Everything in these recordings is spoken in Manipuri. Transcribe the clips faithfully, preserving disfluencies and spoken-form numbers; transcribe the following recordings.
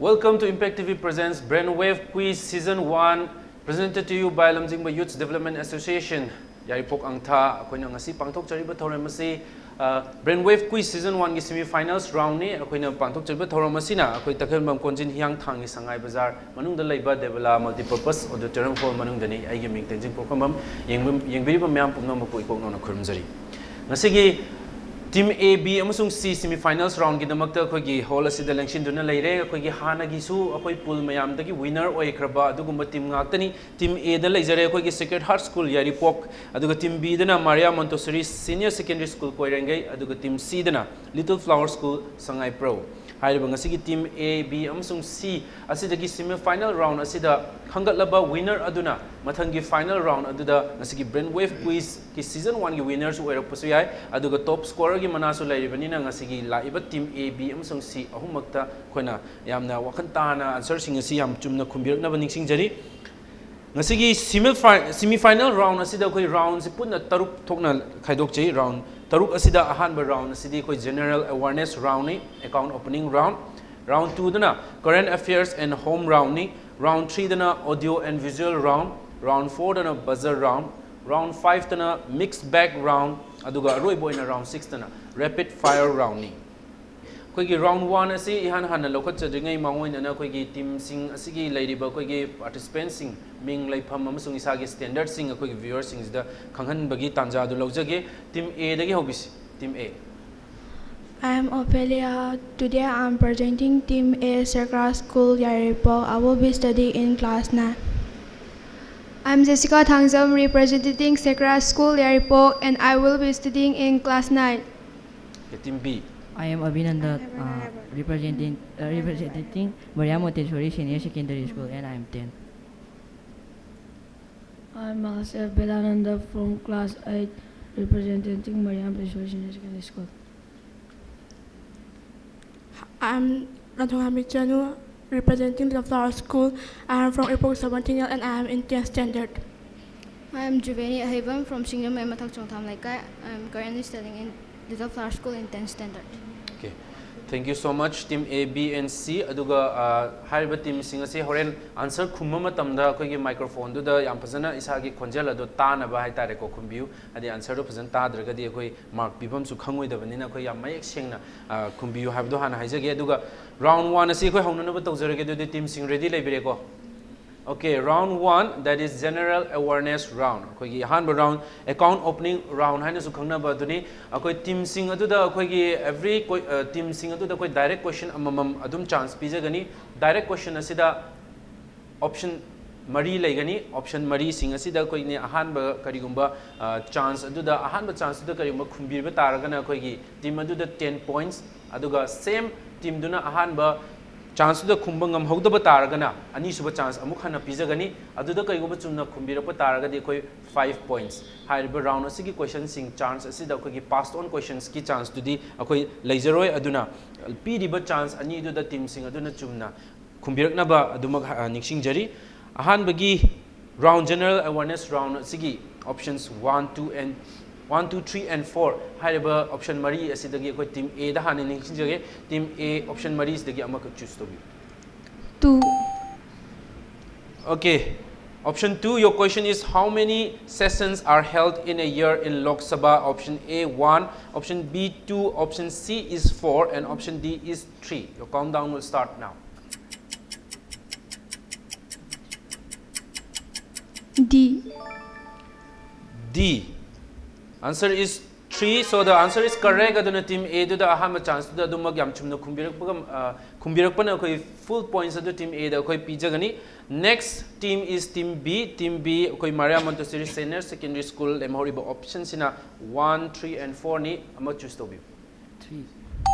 Welcome to Impact T V Presents Brainwave Quiz Season one, presented to you by Lamjingba Youth Development Association, ꯌꯥꯏꯔꯤꯄꯣꯛ ꯑꯪꯊꯥ꯫ ꯑꯩꯈꯣꯏꯅ ꯉꯁꯤ ꯄꯥꯡꯊꯣꯛꯆꯔꯤꯕ ꯊꯧꯔꯝ ꯑꯁꯤ, ꯑ, Brainwave Quiz Season one ꯒꯤ semi finals round ꯅꯤ꯫ ꯑꯩꯈꯣꯏꯅ ꯄꯥꯡꯊꯣꯛꯆꯔꯤꯕ ꯊꯧꯔꯝ ꯑꯁꯤꯅ ꯑꯩꯈꯣꯏ ꯇꯈꯦꯜꯕꯝ ꯀꯣꯟꯖꯤꯟ ꯍꯤꯌꯥꯡꯊꯥꯡꯒꯤ ꯁꯉꯥꯏ ꯕꯖꯥꯔ ꯃꯅꯨꯡꯗ ꯂꯩꯕ ꯗꯦꯕꯂꯥ Multipurpose Auditorium Hall ꯃꯅꯨꯡꯗꯅꯤ꯫ ꯑꯩꯒꯤ ꯃꯤꯡ ꯇꯦꯟꯖꯤꯡ ꯄꯣꯛꯐꯝꯕꯝ꯫ ꯌꯦꯡꯕ-, ꯌꯦꯡꯕꯤꯔꯤꯕ ꯃꯌꯥꯝ ꯄꯨꯝꯅꯃꯛꯄꯨ ꯏꯀꯣꯛ ꯅꯧꯅ ꯈꯨꯔꯨꯝꯖꯔꯤ꯫ ꯉꯁꯤꯒꯤ Team A, B ꯑꯃꯁꯨꯡ C semi finals round ꯒꯤꯗꯃꯛꯇ ꯑꯩꯈꯣꯏꯒꯤ hall ꯑꯁꯤꯗ ꯂꯦꯡꯁꯤꯟꯗꯨꯅ ꯂꯩꯔꯦ꯫ ꯑꯩꯈꯣꯏꯒꯤ ꯍꯥꯟꯅꯒꯤꯁꯨ ꯑꯩꯈꯣꯏ pool ꯃꯌꯥꯝꯗꯒꯤ winner ꯑꯣꯏꯈ꯭ꯔꯕ ꯑꯗꯨꯒꯨꯝꯕ team ꯉꯥꯛꯇꯅꯤ꯫ Team A ꯗ ꯂꯩꯖꯔꯦ ꯑꯩꯈꯣꯏꯒꯤ Sacred Heart School ꯌꯥꯏꯔꯤꯄꯣꯛ, ꯑꯗꯨꯒ Team B ꯗꯅ Maria Montessori Senior Secondary School ꯀꯣꯏꯔꯦꯡꯒꯩ, ꯑꯗꯨꯒ Team C ꯗꯅ Little Flower School ꯁꯉꯥꯏꯄ꯭ꯔꯧ꯫ ꯍꯥꯏꯔꯤꯕ ꯉꯁꯤꯒꯤ Team A, B ꯑꯃꯁꯨꯡ C ꯑꯁꯤꯗꯒꯤ semi final round ꯑꯁꯤꯗ ꯈꯟꯒꯠꯂꯕ winner ꯑꯗꯨꯅ ꯃꯊꯪꯒꯤ final round ꯑꯗꯨꯗ ꯉꯁꯤꯒꯤ Brainwave Quiz ꯀꯤ Season one ꯒꯤ winner ꯁꯨ ꯑꯣꯏꯔꯛꯄꯁꯨ ꯌꯥꯏ꯫ ꯑꯗꯨꯒ top scorer ꯒꯤ ꯃꯅꯥꯁꯨ ꯂꯩꯔꯤꯕꯅꯤꯅ ꯉꯁꯤꯒꯤ ꯂꯥꯛꯏꯕ Team A, B ꯑꯃꯁꯨꯡ C ꯑꯍꯨꯝꯃꯛꯇ ꯑꯩꯈꯣꯏꯅ ꯌꯥꯝꯅ ꯋꯥꯈꯜ ꯇꯥꯅ answer ꯁꯤꯡ ꯑꯁꯤ ꯌꯥꯝ ꯆꯨꯝꯅ ꯈꯨꯝꯕꯤꯔꯛꯅꯕ ꯅꯤꯡꯁꯤꯡꯖꯔꯤ꯫ ꯉꯁꯤꯒꯤ semi fi-, semi final round ꯑꯁꯤꯗ ꯑꯩꯈꯣꯏ round ꯁꯤ ꯄꯨꯟꯅ ꯇꯔꯨꯛ ꯊꯣꯛꯅ ꯈꯥꯏꯗꯣꯛꯆꯩ꯫ Round ꯇꯔꯨꯛ ꯑꯁꯤꯗ ꯑꯍꯥꯟꯕ round ꯑꯁꯤꯗꯤ ꯑꯩꯈꯣꯏ general awareness round ꯅꯤ, account opening round꯫ Round two ꯗꯅ current affairs and home round ꯅꯤ꯫ Round three ꯗꯅ audio and visual round꯫ Round four ꯗꯅ buzzer round꯫ Round five ꯇꯅ mixed bag round꯫ ꯑꯗꯨꯒ ꯑꯔꯣꯏꯕ ꯑꯣꯏꯅ round six ꯇꯅ rapid fire round ꯅꯤ꯫ ꯑꯩꯈꯣꯏꯒꯤ round one ꯑꯁꯤ ꯏꯍꯥꯟ ꯍꯥꯟꯅ ꯂꯧꯈꯠꯆꯗ꯭ꯔꯤꯉꯩ ꯃꯥꯡꯑꯣꯏꯅꯅ ꯑꯩꯈꯣꯏꯒꯤ team ꯁꯤꯡ ꯑꯁꯤꯒꯤ ꯂꯩꯔꯤꯕ ꯑꯩꯈꯣꯏꯒꯤ participant ꯁꯤꯡ ꯃꯤꯡ, ꯂꯩꯐꯝ ꯑꯃꯁꯨꯡ ꯏꯁꯥꯒꯤ standard ꯁꯤꯡ ꯑꯩꯈꯣꯏꯒꯤ viewer ꯁꯤꯡꯁꯤꯗ ꯈꯪꯍꯟꯕꯒꯤ ꯇꯥꯟꯖꯥ ꯑꯗꯨ ꯂꯧꯖꯒꯦ꯫ Team A ꯗꯒꯤ ꯍꯧꯕꯤꯁꯤ꯫ Team A꯫ I am Ophelia. Today I am presenting Team A, Sacred School Yairipok. I will be studying in class nine. I am Jessica Thangjam, representing Sacred School Yairipok, and I will be studying in class nine. Okay, Team B꯫ I am Abhinanda, uh, representing, uh, representing Maria Montessori Senior Secondary School, and I am ten. I am Alasya Belananda from class eight, representing Maria Montessori Senior Secondary School. I'm Ranthongami Chanu, representing the Flower School. I am from Ipok Sabantingal and I am in tenth standard. I am Juveni Ahibam from Singyamai Mathak Chongtham Laikai. I am currently studying in Little Flower School in tenth standard. Okay. Thank you so much, team A, B and C. ꯑꯗꯨꯒ ꯑ, ꯍꯥꯏꯔꯤꯕ ꯇꯤꯝꯁꯤꯡ ꯑꯁꯤ ꯍꯣꯔꯦꯟ ꯑꯟꯁꯔ ꯈꯨꯝꯕ ꯃꯇꯝꯗ ꯑꯩꯈꯣꯏꯒꯤ ꯃꯥꯏꯀ꯭ꯔꯣꯐꯣꯟꯗꯨꯗ ꯌꯥꯝ ꯐꯖꯅ ꯏꯁꯥꯒꯤ ꯈꯣꯟꯖꯦꯜ ꯑꯗꯣ ꯇꯥꯅꯕ ꯍꯥꯏꯇꯥꯔꯦꯀꯣ, ꯈꯨꯝꯕꯤꯌꯨ꯫ ꯍꯥꯏꯗꯤ ꯑꯟꯁꯔꯗꯣ ꯐꯖꯅ ꯇꯥꯗ꯭ꯔꯒꯗꯤ ꯑꯩꯈꯣꯏ ꯃꯥꯔꯛ ꯄꯤꯐꯝꯁꯨ ꯈꯪꯉꯣꯏꯗꯕꯅꯤꯅ ꯑꯩꯈꯣꯏ ꯌꯥꯝ ꯃꯌꯦꯛ ꯁꯦꯡꯅ ꯑ, ꯈꯨꯝꯕꯤꯌꯨ ꯍꯥꯏꯕꯗꯣ ꯍꯥꯟꯅ ꯍꯥꯏꯖꯒꯦ꯫ ꯑꯗꯨꯒ ꯔꯥꯎꯟ ꯋꯥꯟ ꯑꯁꯤ ꯑꯩꯈꯣꯏ ꯍꯧꯅꯅꯕ ꯇꯧꯖꯔꯒꯦ꯫ ꯑꯗꯨꯗꯤ ꯇꯤꯝꯁꯤꯡ ready ꯂꯩꯕꯤꯔꯦꯀꯣ? Okay, round one, that is general awareness round. ꯑꯩꯈꯣꯏꯒꯤ ꯑꯍꯥꯟꯕ ꯔꯥꯎꯟ, ꯑꯦꯀꯥꯎꯟ ꯑꯣꯄꯅꯤꯡ ꯔꯥꯎꯟ ꯍꯥꯏꯅꯁꯨ ꯈꯪꯅꯕ ꯑꯗꯨꯅꯤ꯫ ꯑꯩꯈꯣꯏ ꯇꯤꯝꯁꯤꯡ ꯑꯗꯨꯗ ꯑꯩꯈꯣꯏꯒꯤ ꯑꯦꯚ꯭ꯔꯤ ꯇꯤꯝꯁꯤꯡ ꯑꯗꯨꯗ ꯑꯩꯈꯣꯏ ꯗꯥꯏꯔꯦꯛ ꯀꯣꯏꯁꯟ ꯑꯃꯃꯝ ꯑꯗꯨꯝ ꯆꯥꯟꯁ ꯄꯤꯖꯒꯅꯤ꯫ ꯗꯥꯏꯔꯦꯛ ꯀꯣꯏꯁꯟ ꯑꯁꯤꯗ ꯑꯣꯞꯁꯟ ꯃꯔꯤ ꯂꯩꯒꯅꯤ꯫ ꯑꯣꯞꯁꯟ ꯃꯔꯤꯁꯤꯡ ꯑꯁꯤꯗ ꯑꯩꯈꯣꯏꯅ ꯑꯍꯥꯟꯕ ꯀꯔꯤꯒꯨꯝꯕ ꯆꯥꯟꯁ ꯑꯗꯨꯗ, ꯑꯍꯥꯟꯕ ꯆꯥꯟꯁꯇꯨꯗ ꯀꯔꯤꯒꯨꯝꯕ ꯈꯨꯝꯕꯤꯕ ꯇꯥꯔꯒꯅ ꯑꯩꯈꯣꯏꯒꯤ ꯇꯤꯝ ꯑꯗꯨꯗ ꯇꯦꯟ ꯄꯣꯏꯟꯠꯁ, ꯑꯗꯨꯒ ꯁꯦꯝ ꯇꯤꯝꯗꯨꯅ ꯑꯍꯥꯟꯕ ꯆꯥꯟꯁꯇꯨꯗ ꯈꯨꯝꯕ ꯉꯝꯍꯧꯗꯕ ꯇꯥꯔꯒꯅ ꯑꯅꯤꯁꯨꯕ ꯆꯥꯟꯁ ꯑꯃꯨꯛ ꯍꯟꯅ ꯄꯤꯖꯒꯅꯤ꯫ ꯑꯗꯨꯗ ꯀꯔꯤꯒꯨꯝꯕ ꯆꯨꯝꯅ ꯈꯨꯝꯕꯤꯔꯛꯄ ꯇꯥꯔꯒꯗꯤ ꯑꯩꯈꯣꯏ ꯐꯥꯏꯚ ꯄꯣꯏꯟꯠꯁ꯫ ꯍꯥꯏꯔꯤꯕ ꯔꯥꯎꯟ ꯑꯁꯤꯒꯤ ꯀꯣꯏꯁꯟꯁꯤꯡ, ꯆꯥꯟꯁ ꯑꯁꯤꯗ ꯑꯩꯈꯣꯏꯒꯤ ꯄꯥꯁ ꯑꯣꯟ ꯀꯣꯏꯁꯟꯁꯀꯤ ꯆꯥꯟꯁꯇꯨꯗꯤ ꯑꯩꯈꯣꯏ ꯂꯩꯖꯔꯣꯏ꯫ ꯑꯗꯨꯅ ꯄꯤꯔꯤꯕ ꯆꯥꯟꯁ ꯑꯅꯤꯗꯨꯗ ꯇꯤꯝꯁꯤꯡ ꯑꯗꯨꯅ ꯆꯨꯝꯅ ꯈꯨꯝꯕꯤꯔꯛꯅꯕ ꯑꯗꯨꯃꯛ ꯑ, ꯅꯤꯡꯁꯤꯡꯖꯔꯤ꯫ ꯑꯍꯥꯟꯕꯒꯤ ꯔꯥꯎꯟ, ꯖꯦꯅꯔꯦꯜ ꯑꯦꯋꯥꯔꯅꯦꯁ ꯔꯥꯎꯟ ꯑꯁꯤꯒꯤ options one, two and one, two, three and four ꯍꯥꯏꯔꯤꯕ ꯑꯣꯞꯁꯟ ꯃꯔꯤ ꯑꯁꯤꯗꯒꯤ ꯑꯩꯈꯣꯏ ꯇꯤꯝ ꯑꯦꯗ ꯍꯥꯟꯅ ꯅꯤꯡꯁꯤꯡꯖꯒꯦ꯫ ꯇꯤꯝ ꯑꯦ, ꯑꯣꯞꯁꯟ ꯃꯔꯤꯁꯤꯗꯒꯤ ꯑꯃꯈꯛ ꯆꯨꯁ ꯇꯧꯕꯤꯌꯨ꯫ Two. Okay. Option two, your question is, how many sessions are held in a year in Lok Sabha? Option A, one. Option B, two. Option C is four. And option D is three. Your countdown will start now. D. D. Answer is three. So the answer is correct. ꯑꯗꯨꯅ ꯇꯤꯝ ꯑꯦꯗꯨꯗ ꯑꯍꯥꯟꯕ ꯆꯥꯟꯁꯇꯨꯗ ꯑꯗꯨꯃꯛ ꯌꯥꯝ ꯆꯨꯝꯅ ꯈꯨꯝꯕꯤꯔꯛꯄꯒ, ꯑ, ꯈꯨꯝꯕꯤꯔꯛꯄꯅ ꯑꯩꯈꯣꯏ ꯐꯨꯜ ꯄꯣꯏꯟꯠꯁ ꯑꯗꯨ ꯇꯤꯝ ꯑꯦꯗ ꯑꯩꯈꯣꯏ ꯄꯤꯖꯒꯅꯤ꯫ Next team is team B. Team B, ꯑꯩꯈꯣꯏ Maria Montessori senior secondary school ꯂꯦꯝꯍꯧꯔꯤꯕ ꯑꯣꯞꯁꯟꯁꯤꯅ ꯋꯥꯟ, ꯊ꯭ꯔꯤ ꯑꯦꯟ ꯐꯣꯔꯅꯤ꯫ ꯑꯃ ꯆꯨꯁ ꯇꯧꯕꯤꯌꯨ꯫ Three.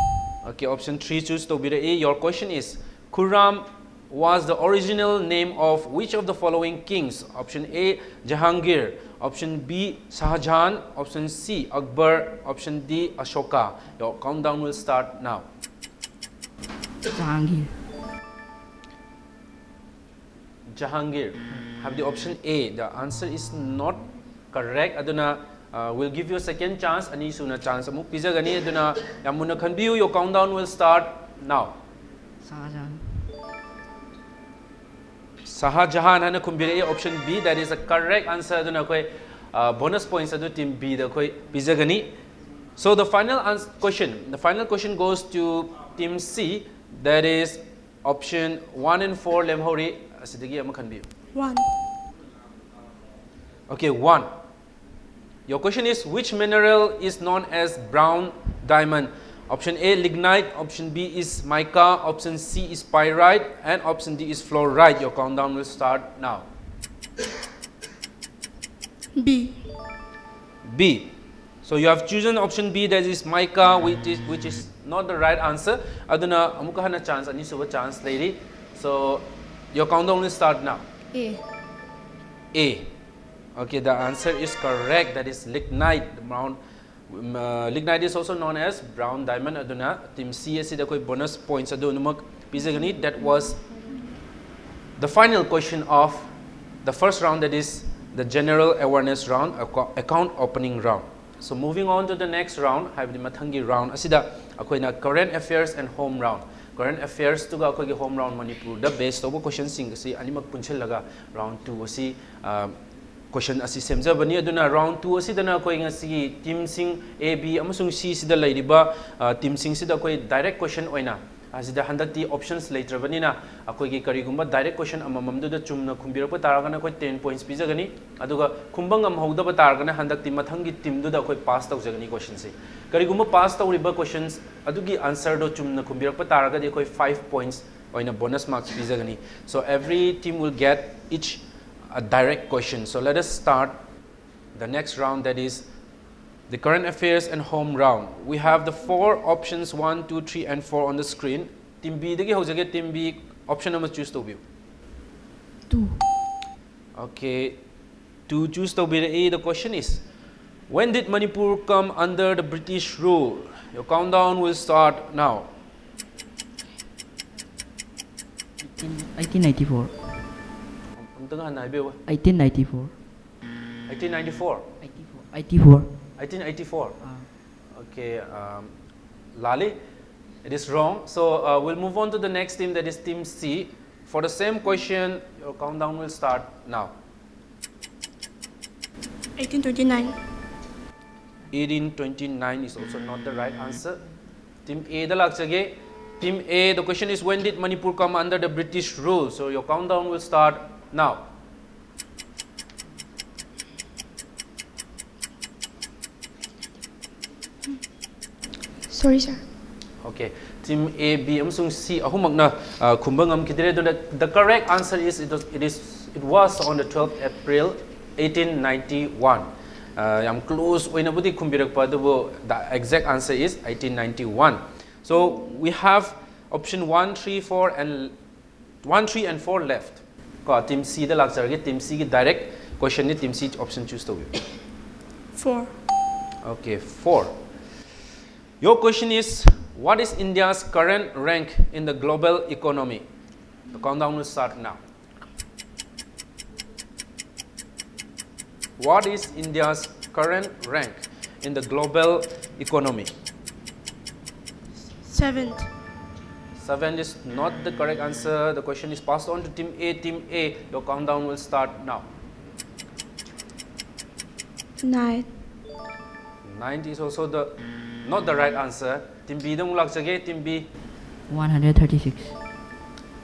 Okay, option three choose ꯇꯧꯕꯤꯔꯛꯏ꯫ Your question is, Khurram was the original name of which of the following kings? Option A, Jahangir. Option B, Shah Jahan. Option C, Akbar. Option D, Ashoka. Your countdown will start now. Jahangir. Jahangir. ꯍꯥꯏꯕꯗꯤ option A, the answer is not correct. ꯑꯗꯨꯅ Uh, we'll give you a second chance. ꯑꯅꯤꯁꯨꯅ chance ꯑꯃꯨꯛ ꯄꯤꯖꯒꯅꯤ꯫ ꯑꯗꯨꯅ ꯌꯥꯝ ꯃꯨꯟꯅ ꯈꯟꯕꯤꯌꯨ꯫ Your countdown will start now. Shahjahan. Shahjahan ꯍꯥꯏꯅ ꯈꯨꯝꯕꯤꯔꯛꯏ꯫ Option B, that is a correct answer. ꯑꯗꯨꯅ ꯑꯩꯈꯣꯏ bonus points ꯑꯗꯨ team B ꯗ ꯑꯩꯈꯣꯏ ꯄꯤꯖꯒꯅꯤ꯫ So the final ans- question, the final question goes to team C, that is option one and four ꯂꯦꯝꯍꯧꯔꯤ꯫ ꯑꯁꯤꯗꯒꯤ ꯑꯃ ꯈꯟꯕꯤꯌꯨ꯫ One. Okay, one. Your question is, which mineral is known as brown diamond? Option A, lignite. Option B is mica. Option C is pyrite. And option D is fluorite. Your countdown will start now. B. B. So you have chosen option B, that is mica, which is, which is not the right answer. ꯑꯗꯨꯅ ꯑꯃꯨꯛꯀ ꯍꯟꯅ chance, ꯑꯅꯤꯁꯨꯕ chance ꯂꯩꯔꯤ꯫ So your countdown will start now. A. A. Okay, the answer is correct. That is lignite. The brown, um, uh, lignite is also known as brown diamond. ꯑꯗꯨꯅ team C ꯑꯁꯤꯗ ꯑꯩꯈꯣꯏ bonus points ꯑꯗꯨ ꯑꯗꯨꯃꯛ ꯄꯤꯖꯒꯅꯤ꯫ That was the final question of the first round, that is the general awareness round, acco- account opening round. So moving on to the next round, ꯍꯥꯏꯕꯗꯤ ꯃꯊꯪꯒꯤ round ꯑꯁꯤꯗ ꯑꯩꯈꯣꯏꯅ current affairs and home round, current affairs ꯇꯨꯒ ꯑꯩꯈꯣꯏꯒꯤ home round ꯃꯅꯤꯄꯨꯔꯗ base ꯇꯧꯕ question ꯁꯤꯡ ꯑꯁꯤ ꯑꯅꯤꯃꯛ ꯄꯨꯟꯁꯤꯜꯂꯒ round two ꯑꯁꯤ ꯑ, question ꯑꯁꯤ ꯁꯦꯝꯖꯕꯅꯤ꯫ ꯑꯗꯨꯅ round two ꯑꯁꯤꯗꯅ ꯑꯩꯈꯣꯏ ꯉꯁꯤꯒꯤ team ꯁꯤꯡ A, B ꯑꯃꯁꯨꯡ C ꯁꯤꯗ ꯂꯩꯔꯤꯕ ꯑ, team ꯁꯤꯡꯁꯤꯗ ꯑꯩꯈꯣꯏ direct question ꯑꯣꯏꯅ, ꯑꯁꯤꯗ ꯍꯟꯗꯛꯇꯤ options ꯂꯩꯇ꯭ꯔꯕꯅꯤꯅ ꯑꯩꯈꯣꯏꯒꯤ ꯀꯔꯤꯒꯨꯝꯕ direct question ꯑꯃꯃꯝꯗꯨꯗ ꯆꯨꯝꯅ ꯈꯨꯝꯕꯤꯔꯛꯄ ꯇꯥꯔꯒꯅ ꯑꯩꯈꯣꯏ ten points ꯄꯤꯖꯒꯅꯤ꯫ ꯑꯗꯨꯒ ꯈꯨꯝꯕ ꯉꯝꯍꯧꯗꯕ ꯇꯥꯔꯒꯅ ꯍꯟꯗꯛꯇꯤ ꯃꯊꯪꯒꯤ team ꯗꯨꯗ ꯑꯩꯈꯣꯏ pass ꯇꯧꯖꯒꯅꯤ question ꯁꯤ꯫ ꯀꯔꯤꯒꯨꯝꯕ pass ꯇꯧꯔꯤꯕ questions ꯑꯗꯨꯒꯤ answer ꯗꯣ ꯆꯨꯝꯅ ꯈꯨꯝꯕꯤꯔꯛꯄ ꯇꯥꯔꯒꯗꯤ ꯑꯩꯈꯣꯏ five points ꯑꯣꯏꯅ bonus marks ꯄꯤꯖꯒꯅꯤ꯫ So every team will get each a direct question. So let us start the next round, that is the current affairs and home round. We have the four options, one, two, three and four on the screen. Team B ꯗꯒꯤ ꯍꯧꯖꯒꯦ꯫ Team B, option ꯑꯃ choose ꯇꯧꯕꯤꯌꯨ꯫ Two. Okay, two choose ꯇꯧꯕꯤꯔꯛꯏ꯫ The question is, when did Manipur come under the British rule? Your countdown will start now. eighteen ninety-four. ꯑꯝꯇꯪ ꯍꯟꯅ ꯍꯥꯏꯕꯤꯌꯨ꯫ eighteen ninety-four. eighteen ninety-four. eighty-four. eighty-four. eighteen eighty-four. Ah. Okay, um, Lali, it is wrong. So uh, we'll move on to the next team, that is Team C. For the same question, your countdown will start now. eighteen twenty-nine. eighteen twenty-nine is also not the right answer. Team A ꯗ ꯂꯥꯛꯆꯒꯦ. Team A, the question is, when did Manipur come under the British rule? So your countdown will start now. Sorry, sir. Okay, Team A, B ꯑꯃꯁꯨꯡ C ꯑꯍꯨꯝꯃꯛꯅ ꯑ, ꯈꯨꯝꯕ ꯉꯝꯈꯤꯗ꯭ꯔꯦ꯫ ꯑꯗꯨꯅ the correct answer is, it was, it is, it was on the twelfth April eighteen ninety-one. ꯑ, ꯌꯥꯝ close ꯑꯣꯏꯅꯕꯨꯗꯤ ꯈꯨꯝꯕꯤꯔꯛꯄ, ꯑꯗꯨꯕꯨ the exact answer is eighteen ninety-one. So we have option one, three, four and one, three and four left. ꯀꯣ, Team C ꯗ ꯂꯥꯛꯆꯔꯒꯦ꯫ Team C ꯒꯤ direct question ꯅꯤ, Team C option choose ꯇꯧꯕꯤꯌꯨ꯫ Four. Okay, four. Your question is, what is India's current rank in the global economy? The countdown will start now. What is India's current rank in the global economy? Seventh. Seven is not the correct answer. The question is passed on to Team A. Team A, your countdown will start now. Nine. Nine is also the not the right answer. Team B ꯗ ꯑꯃꯨꯛ ꯂꯥꯛꯆꯒꯦ, Team B. One hundred thirty-six.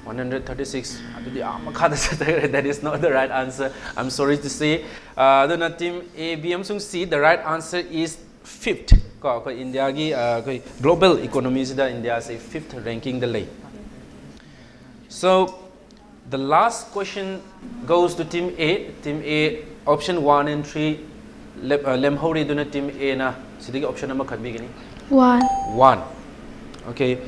One hundred thirty-six. ꯑꯗꯨꯗꯤ ꯑꯥ ꯃꯈꯥꯗ ꯆꯠꯊꯈ꯭ꯔꯦ. That is not the right answer. I'm sorry to say. ꯑ, ꯑꯗꯨꯅ Team A, B ꯑꯃꯁꯨꯡ C, the right answer is fifth. ꯀꯣ, ꯑꯩꯈꯣꯏ ꯏꯟꯗꯤꯌꯥꯒꯤ, ꯑ, ꯑꯩꯈꯣꯏ global economy ꯁꯤꯗ ꯏꯟꯗꯤꯌꯥꯁꯦ fifth ranking ꯗ ꯂꯩ꯫ So the last question goes to Team A. Team A, option one and three ꯂꯦꯞ-, ꯑ, ꯂꯦꯝꯍꯧꯔꯤ꯫ ꯑꯗꯨꯅ Team A ꯅ ꯁꯤꯗꯒꯤ option ꯑꯃ ꯈꯟꯕꯤꯒꯅꯤ꯫ One. One. Okay.